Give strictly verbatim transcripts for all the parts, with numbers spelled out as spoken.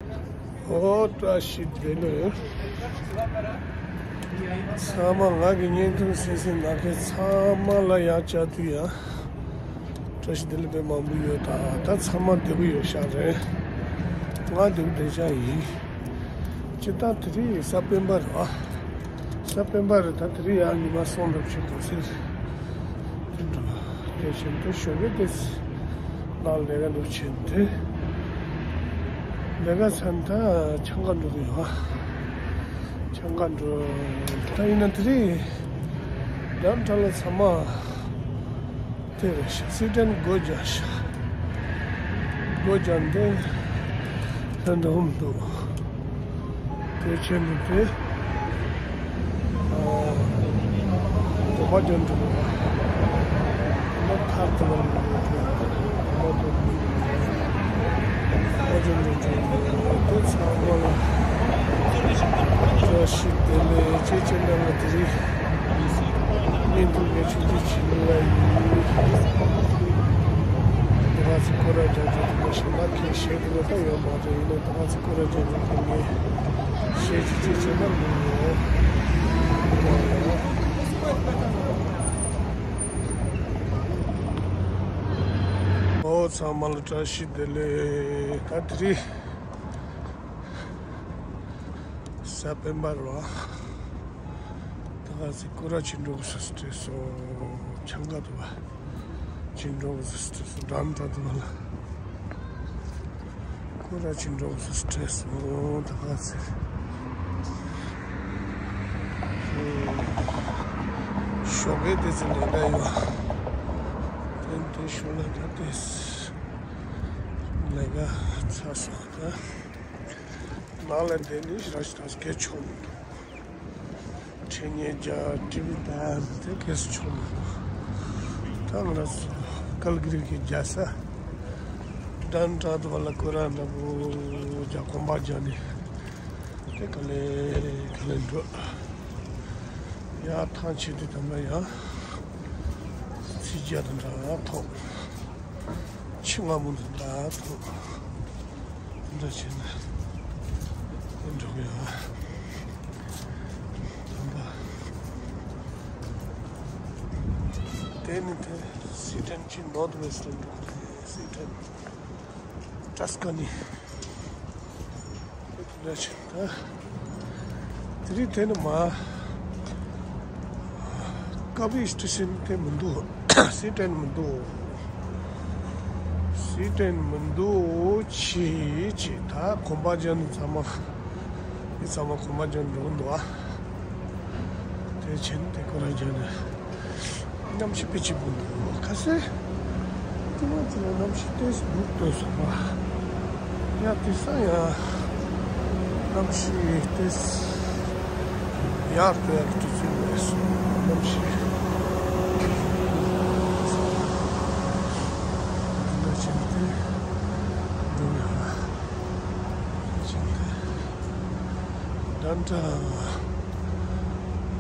ཨོ་བཀྲ་ཤིས་བདེ་ལེགས། ཚང་མ་ང་གི་བརྙན་ཐུང་གསན་གསན་གནང་མཁན་ཚང་མ་ལ་ཡང་བཅར་དུས་ཡང་བཀྲ་ཤིས་བདེ་ལེགས་དཔེ་མང་པོ་ཡོད། ད་ད་ཚང་མ་བདེ་པོ་ཡོད་ཤག་རེད། ང་བདེ་པོ་བདེ་ཤག་ཡིན། སྤྱིར་བཏང་དེ་རིང་གཟའ་སྤེན་པ་རེད་བ། གཟའ་སྤེན་པ་རེད། ད་དེ་རིང་ཡང་ཉི་མ་གསུམ་འགྲོ་བྱེད་དགོས་ཟེར། དེ་འདྲ་དེ་བཞིན་དུ་ཞོགས་ཀས་དེ་ནང་ལས་ཀ་འགྲོ་བྱེད་དེ། ལས་ཀ་ཚར་ད་ཆང་ཁ་འགྲོ་གི་ཡོད། ཆང་ཁ་འགྲོ། ད་ཡིན་ན་དེ་རིང་ཌའུན་ཊའུན་ལ་ཚང་མ། དེ་རེད་ཤག་སི་ཊན་སྒོ་རྒྱག་ཤག་སྒོ་རྒྱག་འདི་ལྷན་འདྲ་འོང་འདུག་དེ་ཆེན་པོ་དེ། ཨ། དགོན་པ་འགྲོ་འདུག་ན་ཐར་དུ་ལ་འགྲོ་འདུག་དགོན་པ་འགྲོ་འདུག་དགོན་པ་འགྲོ་འདུག་དེ་ཚང་མ་ལ་བཀྲ་ཤིས་བདེ་ལེགས། ཅེ་ཅེ་འདྲ་ལ་དེ་རིང་བརྙན་ཐུང་ངས་ཆུང་ཆུང་བྱེད་ལ་ཡིན། ང་ཚོ་སྐོར་ར་རྒྱག་རྒྱུ་དེ་འདྲ་ཞིག་ལ་ཁྱེད་ཤེས་དེ་འདྲ་ད་ཡོད་མ་རེད། ཡིན་ནའི་ད་ང་ཚོ་སྐོར་ར་རྒྱག་རྒྱུ་དེ་ངས་ཤེས་ཀྱི་ཅི་བྱེད་ན་མི་ཡོད། ཨོ་ཚང་མ་ལ་བཀྲ་ཤིས་བདེ་ལེགས། ད་དེ་རིང་གཟའ་སྤེན་པ་རེད་བ། ད་ག་ཚོད་སྐོར་ར་ཕྱིན་འགྲོ་གི་སོ་སོ་སོ་ཆང་ཁ་དུ་བ་ཕྱིན་འགྲོ་གི་སོ་སོ་སོ་ཌའུན་ཊའུན་དུ་བ་ལ་སྐོར་ར་ཕྱིན་འགྲོ་གི་སོ་སོ་སོ་ད་ག་ཚོད་ཞོགས་ཀས་དེ་ཚོད་ལས་ཀ་ཡོད། དེ་དེ་ཞོགས་ལ་ད་དེ་ལས་ཀ་ཚར་སོང་ད། ནང་ལ་བསྡད་ནས་ར་ཞིག་ར་ཞིག་སྐད་ཆོག་མི་འདུག་ཁྲེ་ཉེ་རྒྱ་ཀྲི་བི་དམ་དེ་སྐད་སུ་ཆོག་མི་འདུག་ད་ང་ར་སུ་ཀལ་གི་རི་གི་རྒྱ་ས་ཌའུན་ཊའུན་དུ་བ་ལ་ཀོ་ར་འདྲ་པོ་རྒྱ་གོམ་པ་རྒྱ་ནི་དེ་ག་ལེ་ག་ལེ་འགྲོ་ཡ་ཐང་ཆད་དེ་དམ་ལ་ཡ་ཚི་རྒྱ་དང་འདྲ་ཐོག་ཕྱི་ང་མོ་འདི་འདྲ་ཐོག་འདྲ་བྱས་ན་འདི་འགྲོ་གི་ཡོད། དམ་པ། དེ་ནི་དེ་སི་ཊན་གྱི་ནོར་ཐ་ཝེ་སི་ཊན་འགྲོ་གི་རེད། སི་ཊན་ཏྲ་སི་ཀ་ནི། དེ་རིང་དེ་ནི་མ། ཀ་བི་སི་ཊི་ཤན་དེ་མི་འདུག་སི་ཊན་མི་འདུག་སི་ཊན་མི་འདུག་ཆི་ཆི་ད་གོམ་པ་རྒྱག་ནི་ཚང་མ། འདི་ཚང་མ་གོམ་པ་རྒྱག་འགྲོ་འདུག་ཨ། དེ་ཕྱིན་དེ་ཁོ་རང་རྒྱག་ནི། གནམ་གཤིས་དཔེ་སྐྱིད་པོ་འདུག་ཁ་སེ། དེ་མ་ཚད་གནམ་གཤིས་ཏོག་ཙམ་སྡུག་ཏོག་ཙམ་པ། ཡ་དེ་ས་ཡ། གནམ་གཤིས་ཏོག་ཙམ་ཡག་ཏོག་ཡག་ཏོག་ཙམ་རེད་སོང་། གནམ་གཤིས་འདི་འདྲ་བྱས་ཏེ་འདུག་ཡ། བྱས་ཏེ། ད་ལྟ་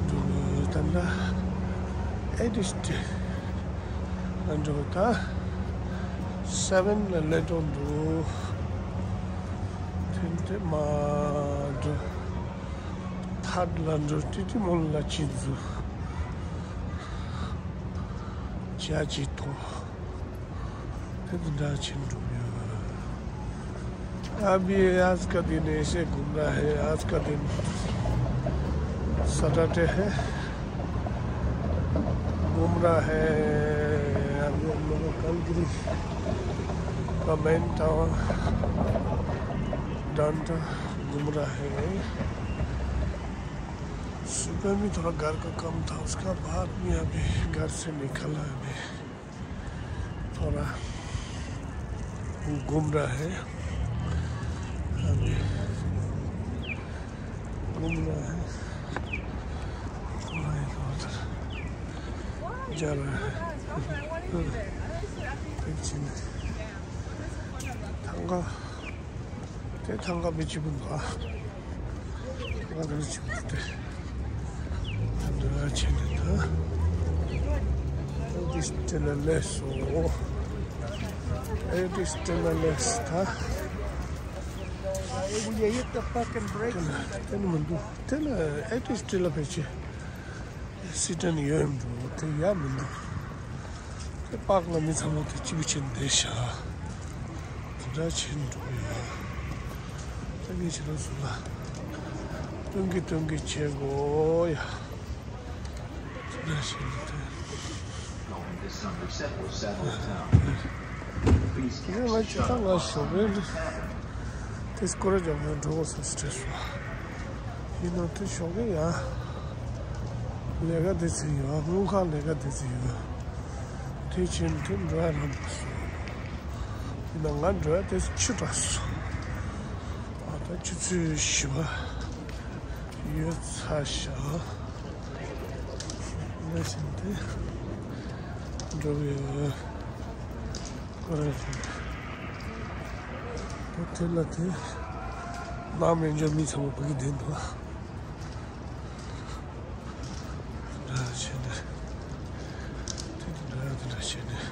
འགྲོ་གི་ད་ལྟ་ཨེ་ཌི་སི་ཊི་ལ་འགྲོ་གི་ད་སེ་བེན་ལ་སླེབས་འགྲོ་འདུག་དེ་འདྲ་མ་འགྲོ་ཐར་ཌི་ལ་འགྲོ་ཏི་ཏི་མོལ་ལ་ཕྱིན་འདུག་ཇ་ཅིག་འཐུང་། དེ་འདྲ་ཕྱིན་འགྲོ་གི་ཡོད། अभी आज का दिन ऐसे गुमराह है। आज का दिन सैटरडे है, गुमराह है। अभी हम लोग का कलगरी का मेन टाउन डाउनटाउन गुमराह है। सुबह में थोड़ा घर का काम था, उसका बाद में अभी घर से निकला अभी। थोड़ा गुमराह है अभी, गुमराह है। थोड़ा इधर उधर जा रहा है। एक चीज थंगा དེ་ཐང་ག་མི་གཅིག་པུ་འདུག་ཨ། ཐང་ག་མི་གཅིག་པུ་དེ། ད་འདི་ལ་ཕྱིན་ནས་ད། ཨེ་ཌི་སི་ཊི་ལ་སླེབས་སོང་། ཨེ་ཌི་སི་ཊི་ལ་སླེབས་ད། Hey, will you hit the fucking brakes? དེ་ནི་མི་འདུག་དེ་ལ་ཨེ་ཏི་སི་ཊི་ལ་ཕེབས་ཆེ། སི་ཊན་ཡོད་འགྲོ་དེ་ཡ་མི་འདུག་དེ་པཱག་ལ་མི་ཚང་མ་དེ་གཅིག་པུ་ཕྱིན་བསྡད་ཤག་དེ་འདྲ་ཕྱིན་འགྲོ་ཡོད། ད་ངས་ཁྱེད་རང་ཚོ་ལ་སྟོན་གི་སྟོན་གི་བྱེད་དགོས་ཡ། དེ་འདྲ་ཕྱིན་འདུག་དེ། ངས་ང་ཅི་ད་ང་ཞོགས་གི་དེ་སྐོར་ར་རྒྱག་ན་འགྲོ་དགོས་བསམ་སྟེ་བྲེལ་སོང་། ཡིན་ནའང་དེ་ཞོགས་གི་ཡ། ལས་ཀ་དེ་ཚོ་ཡོད། དངུལ་ཁང་ལས་ཀ་དེ་ཚོ་ཡོད། དེ་ཕྱིན་དེ་འགྲོ་ཡ་རང་འགྲོ་སོང་། ཡིན་ན་ང་འགྲོ་ཡ་དེ་ཆུ་དྲག་སོང་། ཨ་ད་ཆུ་ཚོད་བཞི་པ་ཡོད་ཚར་ཤག་ལས་བྱེད་དེ་འགྲོ་གི་ཡོད། ཁོ་རང་ཞིག་ད་དེ་ལ་དེ་ནང་མི་འཇོན་མི་ཚང་མ་ཕ་གི་བསྡད་འདུག་འདྲ་བྱས་ནས། དེ་དེ་འདྲ་དེ་འདྲ་བྱས་ནས་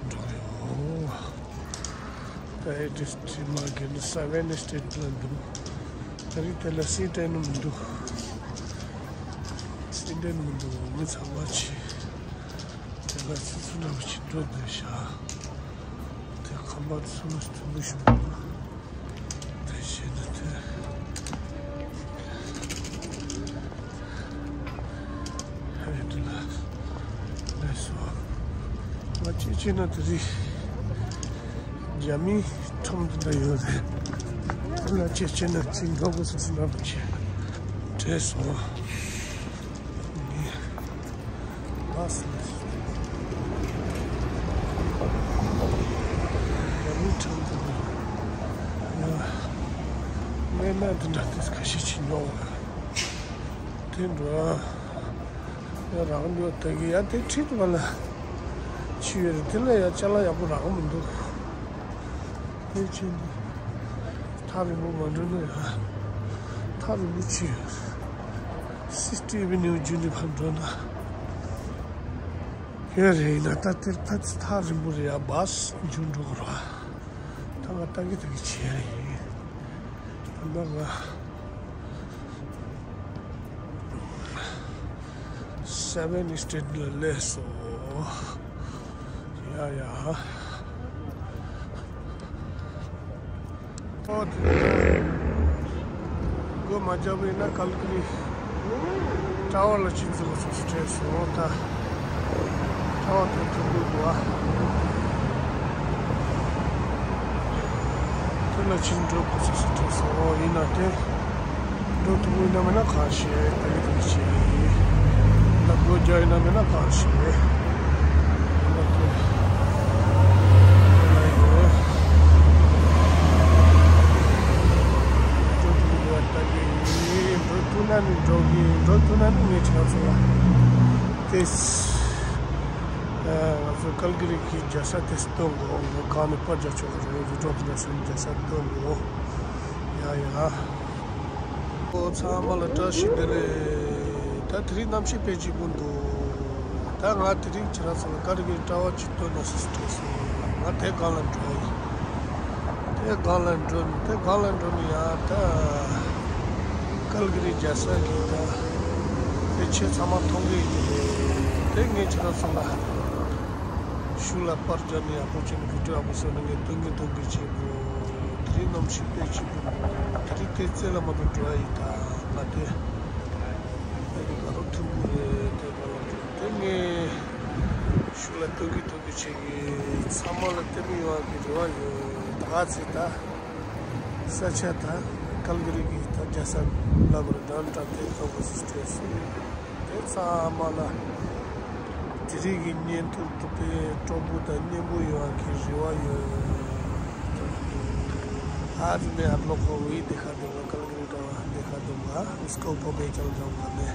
འགྲོ་གི་ཡོད། ད་ཨེ་ཏི་སི་ཊི་མ་གི་ནི་སེ་བེན་སི་ཊི་ལ་འདུག་ད་རེས་དེ་ལ་སི་ཊན་མི་འདུག་སི་ཊན་མི་འདུག་མི་ཚང་མ་ཕྱིན། དེ་ལ་སི་སུ་འདྲ་བ་ཞིག་འགྲོ་བསྡད་ཤག་དེ་ཁང་པ་ཚོ་ནི་མཐོན་པོ་ཞིག་འདུག་དེ་བྱས་ན་དེ། ཧེ་དེ་ལ་ལས་སོ། ང་ཅི་བྱས་ན་དེ་རིགས་རྒྱ་མིའི་ཁྲོམ་དེ་འདྲ་ཡོད་རེད། དེ་ལ་ཅི་བྱས་ན་ཅི་འགྲོ་དགོས་སོ་སོ་འདྲ་པོ་བྱས་བྲེལ་སོང་། ངས་བྷ་སི་ལ་སོང་། རྒྱ་མིའི་ཁྲོམ་དེ་འདྲ་ཡོད། སྨན་སྣ་དེ་འདྲ་དེ་ཁ་ཤས་ཅིག་ཉོ་བ། དེ་འགྲོ། ཡ་རང་འགྲོ་དེ་གི་ཡ་དེ་ཁྲིད་པ་ལ་ཕྱི་ཡོད་རེད། དེ་ལ་ཡ་ཅ་ལག་ཡག་པོ་རག་གི་མི་འདུག་དེ་ཕྱིན་ནས་ཐག་རིང་པོ་མ་འགྲོ་ན་ཡ། ཐག་རིང་པོ་ཕྱི་ཡོད། སི་ཊི་ཨེ་ཝེ་ནིའུ་བརྒྱུད་ནས་ཕར་འགྲོ་ན་ཡོད་རེད། ཡིན་ན་ད་དེར་ཕར་ཚུར་ཐག་རིང་པོ་རེད་ཡ། བྷ་སི་བརྒྱུད་འགྲོ་དགོས་རེད་བ། ད་ང་ལྟ་གི་ལྟ་གི་བྱས་རེད། ད་ལྟ་ང་སེ་བེན་སི་ཊི་ལ་སླེབས་སོང་། ཡ་ཡ། ཨོ་དེ་ལ་སྒོ་མ་བརྒྱབ་པ་ཡིན་ན་ཀལ་ཀི་རི་ཊ་ཝར་ལ་ཕྱིན་འཛུལ་དགོས་བསམ་སྟེ་བྲེལ་སོང་། ད་ཊ་ཝར་དེ་མཐོན་པོ་འདུག་ཨ། དེ་ལ་ཕྱིན་འགྲོ་དགོས་བསམ་སྟེ་བྲེལ་སོང་། ཨོ་ཡིན་ན་དེ། འགྲོ་ཐུབ་ཀྱི་ཡིན་ན་མིན་ན་གང་ཤེས། ད་གི་ད་གི་ཤེས། ད་སྒོ་རྒྱག་ཡིན་ན་མིན་ན་གང་ཤེས། འགྲོ་ཐུབ་ཀྱི་ཡོད་ད་གི། འགྲོ་ཐུབ་ན་ནི་འགྲོ་གི། འགྲོ་ཐུབ་ན་ནི་ངས་ཁྱེད་ཚོ་ལ་དེ། ང་ཚོ་ཀལ་ཀི་རི་གི་རྒྱལ་ས་དེ་སྟོན་དགོས། ང་གང་ནས་པར་རྒྱག་ཆོག་གི་རེད། རི་ཀྲོ་དེ་འདྲ་སོང་རྒྱལ་ས་སྟོན་དགོས། ཡ་ཡ། ཨོ་ཚང་མ་ལ་བཀྲ་ཤིས་བདེ་ལེགས། ད་དེ་རིང་གནམ་གཤིས་དཔེ་སྐྱིད་པོ་འདུག་ད་ང་དེ་རིང་ཁྱེད་རང་ཚོ་ལ་ཀལ་ཀི་རི་ཊ་ཝར་ཅིག་སྟོན་ན་ཟེར་སྐད་སོང་། ང་དེ་སྒང་ལ་འགྲོ་ཡིན། དེ་སྒང་ལ་འགྲོ་ནི་དེ་སྒང་ལ་འགྲོ་ནི་ཡ། ད་ཀལ་ཀི་རི་རྒྱལ་ས་གི་ད་དེ་ཆེ་ཚང་མ་མཐོང་གི་ཡིན་གྱི་རེད། དེ་ངས་ཁྱེད་རང་ཚོ་ལ་ཤུལ་ལ་པར་རྒྱག་ནི་ཡག་པོ་བྱས་ནས་བི་ཌི་ཡོ་ཡག་པོ་བཟོས་ནས་ངས་སྟོན་གི་སྟོན་གི་བྱེད་དགོས། དེ་རིང་གནམ་གཤིས་དཔེ་སྐྱིད་པོ་འདུག་དེ་རིང་དེ་རྩེ་ལ་མ་གཏོགས་འགྲོ་ཡ་ཡིན། ད་ང་དེ་དེ་ག་རུ་ཐུམ་གི་རེད། དེ་ག་ལ་འགྲོ། དེ་ངས་ཤུལ་ལ་སྟོན་གི་སྟོན་གི་བྱེད་ཀྱི། ཚང་མ་ལ་ལྟད་མོ་ཡོང་ཡ་གི་རེ་བ་ཡོད། ད་ག་ཚེ་ད། ས་ཆ་ད་ཀལ་ཀི་རི་གི་ད་རྒྱལ་ས་ལ་བར་ཌན་ཊ་དེ་ཐོག་གི་སུ་སྤྲད་སོང་། དེ་ཚང་མ་ལ་དེ་རིང་གི་བརྙན་ཐུང་དེ་དཔེ་སྤྲོ་པོ་དང་སྙན་པོ་ཡོང་གི་རེ་བ་ཡོད། आज मैं आप लोग को वही दिखा दूंगा, कलकत्ता दिखा दूंगा। उसके ऊपर मैं चल जाऊंगा मैं।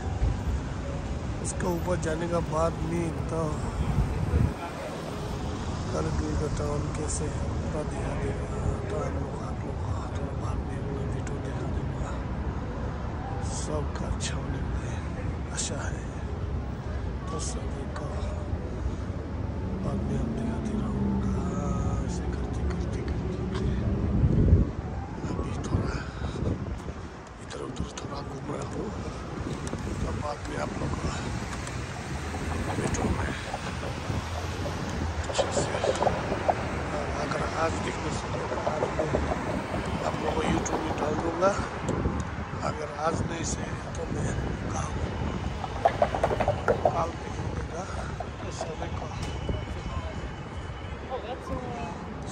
उसके ऊपर जाने का बाद में तो करगिल का टाउन कैसे है पूरा दिखा देगा। तो हम लोग, आप लोग को थोड़ा बाद में वीडियो दिखा दूंगा। सबका अच्छा होने की आशा है। तो सभी को बाद में हम दिखाते रहूंगा। ऐसे करते, करते, करते, करते। अगर आज नहीं सही तो मैं कल, कल भी होगा, तो सभी को।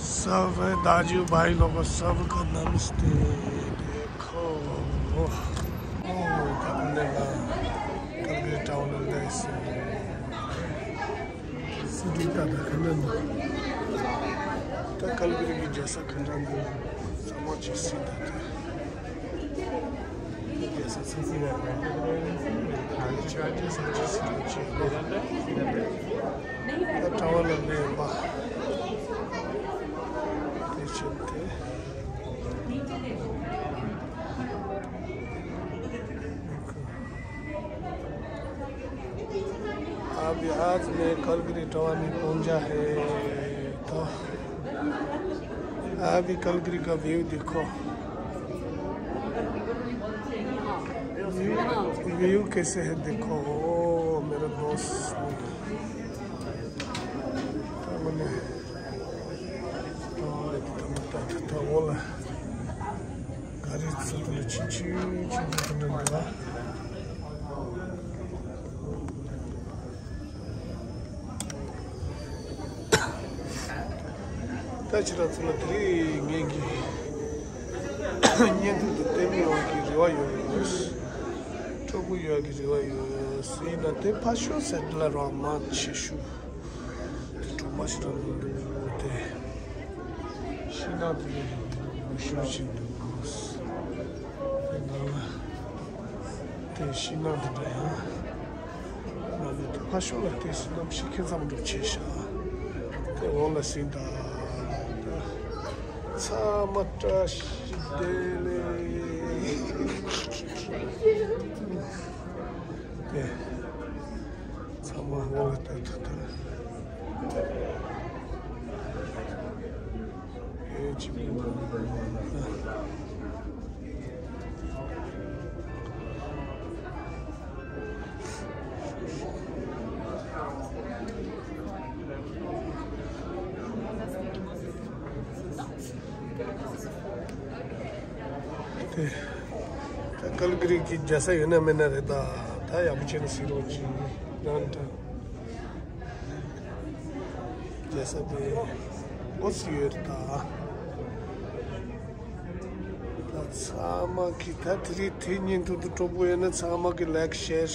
सब दाजू भाई लोगों, सबको नमस्ते। देखो, ओ, अपने का कलगरी टाउन में गए। सिटी का देखने में तो कलगरी की जैसा खंडन समझ सिद्ध। Yes, it's easy that way. It's easy to achieve. That's all in there, but they should, uh, अभी आज मैं कलगरी टाउन में पहुंचा है, तो अभी कलगरी का व्यू देखो। व्यू, व्यू कैसे है देखो। ओ, मेरा दोस्त ने, तो मैंने, तो, तो, तो, तो, वो ला। गाड़ी से तो चिंची, चिंची तो नहीं मिला। ད་ཕྱི་ར་ཚུར་ལ་དེ་རིང་ངེད་ཀྱི་བརྙན་ཐུང་དུ་བལྟས་མི་ཡོང་གི་རེ་བ་ཡོད། སྤྲོ་པོ་ཡོད་ཀྱི་རེ་བ་ཡོད། ཡིན་ན་དེ་ཕར་ཤོག་ཟེར་འདི་ལ་རང་མ་ཆེ་ཤོས་དེ་གྲོགས་མ་ཞིག་རང་མི་འདུག་དེ། ཤིང་ནགས་དེ་ལས་ཡུལ་ཤུལ་ཞིག་འདུག་དེ་ནང་ལ་དེ་ཤིང་ནགས་དེ་འདྲ་ཡང་ང་ནི་དེ་ཕར་ཤོག་ལ་བལྟས་སོང་། གནམ་གཤིས་ཁེ་བཟང་འགྲུབ་ཆེ་ཤག་དེ་འོག་ལ་ཟིན་ད་ད་ཚང་མ་བཀྲ་ཤིས་བདེ་ལེགས། དེ། ཚང་མ་ངོ་ལ་ལྟ་ཐུབ་ཐུབ། ཨེ་ཅི་མི་འདུག་དེ། ད་ཀལ་ག་རི་གི་རྒྱལ་ས་ཡོད་ན་མེད་ན་རེད་ད། ད་ཡག་པོ་བྱས་ན་ཟེར་རོགས་གྱིས་རང་ད། རྒྱལ་ས་དེ་འོ་སི་ཡོད་རེད་ད། ད་ཚང་མ་གི་ད་དེ་རིང་དེ་ཉིན་དུ་དུ་སྤྲོ་པོ་ཡོད་ན་ཚང་མ་གི་ལའིག་ཤེར་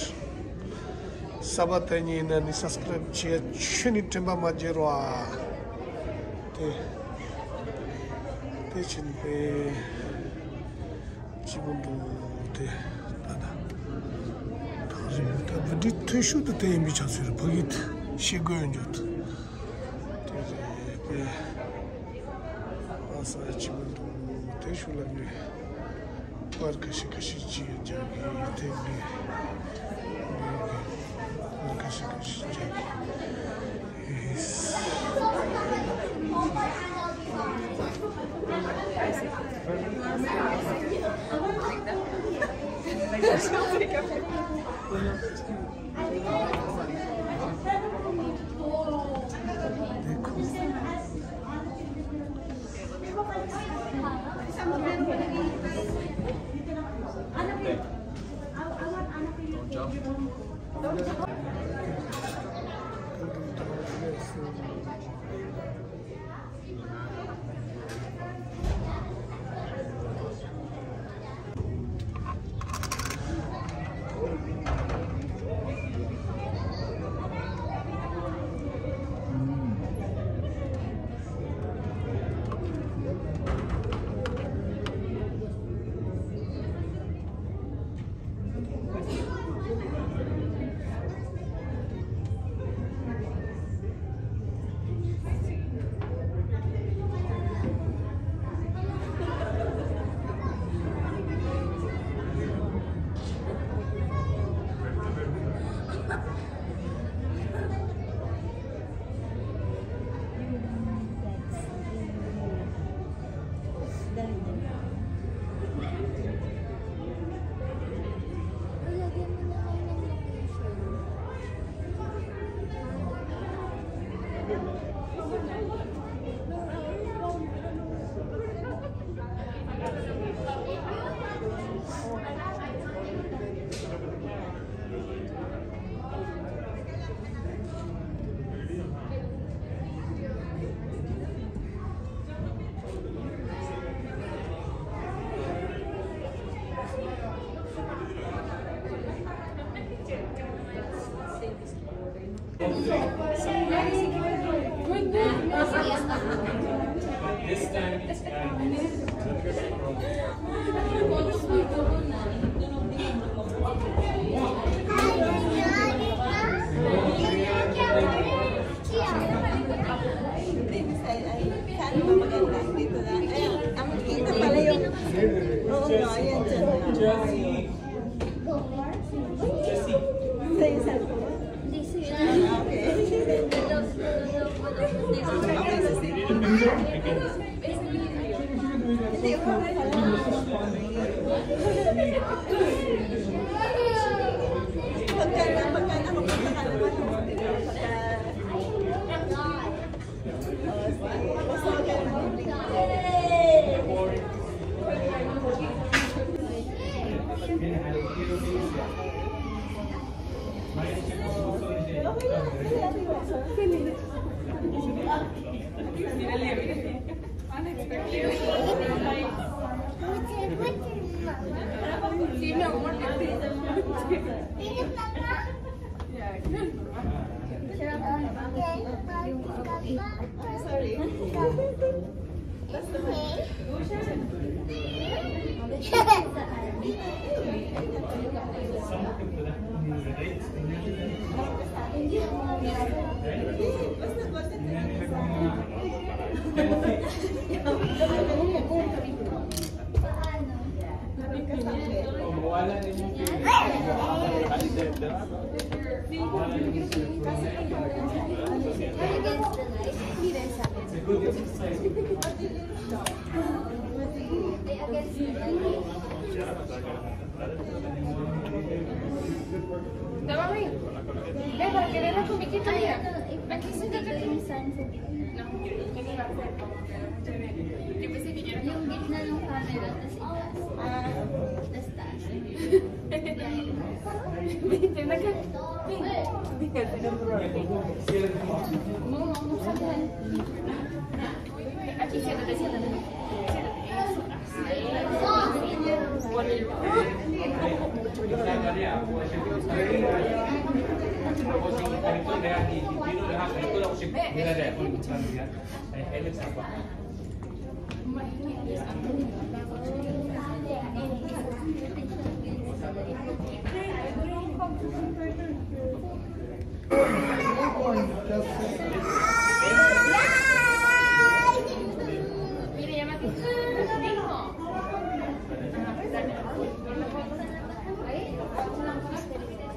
སབ་ད་ཉིན་ན་ནི་སབ་སི་ཀ་རའིབ་བྱས་ཆུ་ནི་དྲན་པ་མ་བརྗེད་རོགས་ཨ། དེ་དེ་ཕྱིན་པས། ཅི་མོ་འདུག་དེ་ད་ད་ད་རིང་ད་བུ་འདི་ཐོས་ཤུགས་དུ་དེ་ཡིན་པའི་ཆ་ཚུལ་ཕ་གི་ཤི་དགོས་འཇོག་དེ་རེད་པས། ཨ་ས་ཅི་མོ་འདུག་དེ་ཤུགས་ལ་ངས་པར་ཁ་ཤས་ཁ་ཤས་ཅི་ཡང་རྒྱག་གི་ཐེབས་གི་པར་ཁ་ཤས་ཁ་ཤས་རྒྱག་གི། This time, Jesse. Sorry.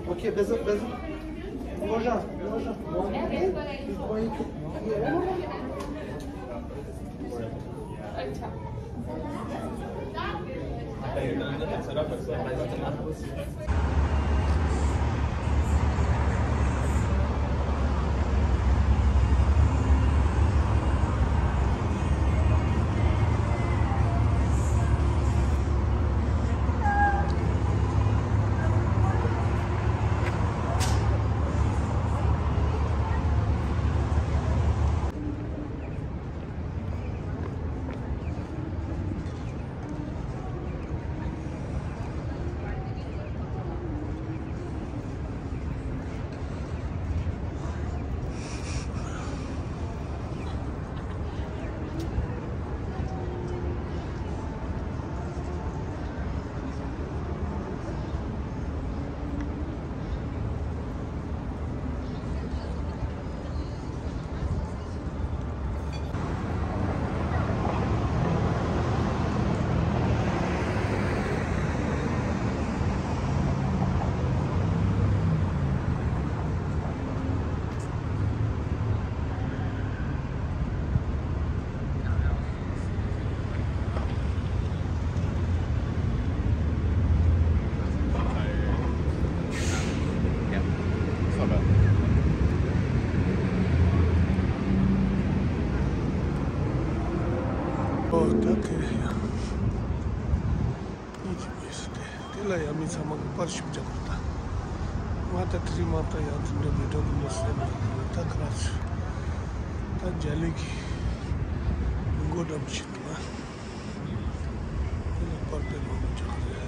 Okay, без, без. Можно, можно. ཨོ་ད་དེ་ཡང་། དེ་ལ་ཡང་མི་ཚང་མ་གི་པར་ཞིབ་རྒྱག་པ་དང་། ང་ད་དེ་རིང་མ་ད་ཡང་དེ་འདྲ་མི་འདྲ་གི་མི་སེམས་ད་ཁ་ར་ཆུ་ད་རྒྱ་ལི་གི་མགོ་འགྲམ་ཞིག་འདུག་ཨ། དེ་ལ་པར་དེ་མང་པོ་རྒྱག་གི་རེད།